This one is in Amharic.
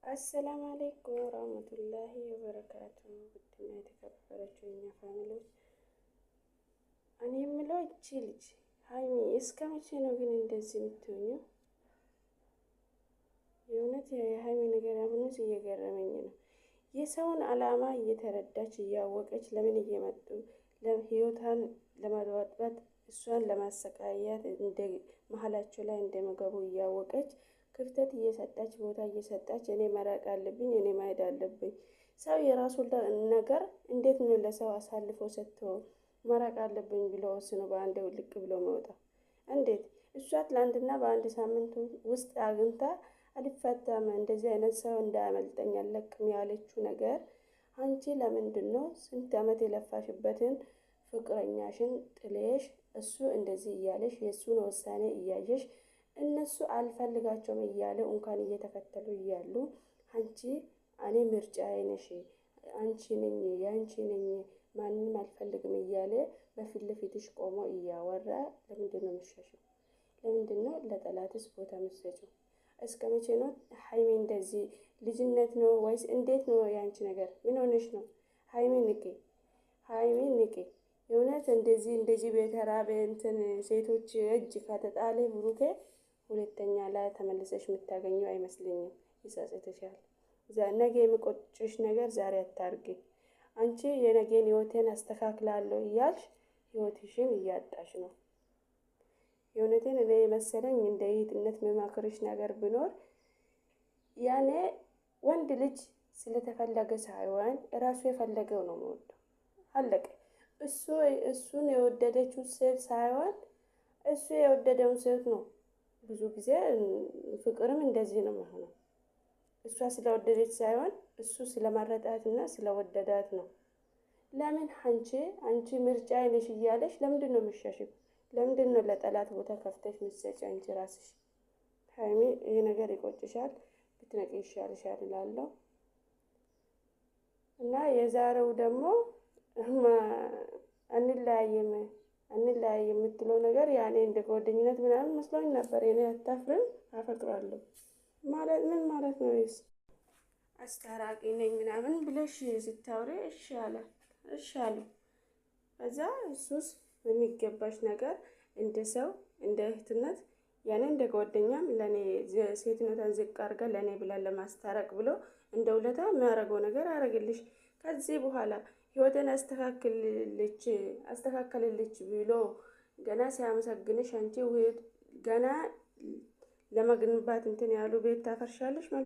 السلام عليكم ورحمة الله وبركاته። ውድና የተከበራችሁ የኛ family ዎች፣ እኔ የምለው እቺ ልጅ ሀይሚ እስከ መቼ ነው ግን እንደዚህ የምትሆኙ? የእውነት የሀይሚ ነገር አሁንስ እየገረመኝ ነው። የሰውን አላማ እየተረዳች እያወቀች ለምን እየመጡ ህይወቷን ለማጥፋት እሷን ለማሰቃየት እንደ መሀላቸው ላይ እንደሚገቡ እያወቀች ክፍተት እየሰጠች ቦታ እየሰጠች እኔ መራቅ አለብኝ፣ እኔ ማሄድ አለብኝ። ሰው የራሱ ነገር እንዴት ነው ለሰው አሳልፎ ሰጥቶ መራቅ አለብኝ ብሎ ወስኖ በአንድ ልቅ ብሎ መውጣ? እንዴት እሷ ትላንትና በአንድ ሳምንት ውስጥ አግኝታ አልፈታም፣ እንደዚህ አይነት ሰው እንዳያመልጠኝ አለቅም ያለችው ነገር አንቺ ለምንድን ነው ስንት ዓመት የለፋሽበትን ፍቅረኛሽን ጥለሽ እሱ እንደዚህ እያለሽ የእሱን ውሳኔ እያየሽ እነሱ አልፈልጋቸውም እያለ እንኳን እየተከተሉ እያሉ አንቺ እኔ ምርጫዬ ነሽ፣ አንቺ ነኝ፣ የአንቺ ነኝ፣ ማንም አልፈልግም እያለ በፊት ለፊትሽ ቆሞ እያወራ ለምንድን ነው የምትሸሺው? ለምንድን ነው ለጠላትስ ቦታ የምትሰጪው? እስከ መቼ ነው ሀይሚ እንደዚህ? ልጅነት ነው ወይስ እንዴት ነው የአንቺ ነገር? ምን ሆነሽ ነው? ሀይሚ ንቂ፣ ሀይሚ ንቂ። የእውነት እንደዚህ እንደዚህ በተራበ እንትን ሴቶች እጅ ከተጣለ ብሩኬ ሁለተኛ ላይ ተመልሰሽ የምታገኘው አይመስለኝም። ይጸጽትሻል። ነገ የሚቆጭሽ ነገር ዛሬ አታርጊ። አንቺ የነገን ህይወቴን አስተካክላለሁ እያልሽ ህይወትሽን እያጣሽ ነው። የእውነቴን እኔ የመሰለኝ እንደ እህትነት የሚመክርሽ ነገር ቢኖር ያኔ ወንድ ልጅ ስለተፈለገ ሳይሆን እራሱ የፈለገው ነው የሚወደው። አለቀ። እሱ እሱን የወደደችው ሴት ሳይሆን እሱ የወደደውን ሴት ነው። ብዙ ጊዜ ፍቅርም እንደዚህ ነው የሚሆነው። እሷ ስለወደደች ሳይሆን እሱ ስለመረጣትና ስለወደዳት ነው። ለምን አንቺ ምርጫ አይነሽ እያለሽ ለምንድን ነው የምትሸሺው? ለምንድን ነው ለጠላት ቦታ ከፍተሽ ምትሰጪ አንቺ ራስሽ? ሀይሚ ይህ ነገር ይቆጭሻል፣ ብትነቂ ይሻልሻል እላለሁ። እና የዛሬው ደግሞ አንለያይም አንለያይ የምትለው ነገር ያኔ እንደ ጓደኝነት ምናምን መስሎኝ ነበር። የኔ አታፍርም፣ አፈቅራለሁ ማለት ምን ማለት ነው? ይስ አስታራቂ ነኝ ምናምን ብለሽ ስታውሪ እሺ አለ፣ እሺ አሉ። ከዛ እሱስ በሚገባሽ ነገር እንደ ሰው እንደ እህትነት ያኔ እንደ ጓደኛም ለኔ ሴትነቷን ዝቅ አድርጋ ለኔ ብላ ለማስታረቅ ብሎ እንደ ውለታ የሚያደርገው ነገር አረግልሽ። ከዚህ በኋላ ህይወትን አስተካከልልች ብሎ ገና ሲያመሰግንሽ አንቺ ገና ለመግንባት እንትን ያሉ ቤት ታፈርሻለሽ ማለት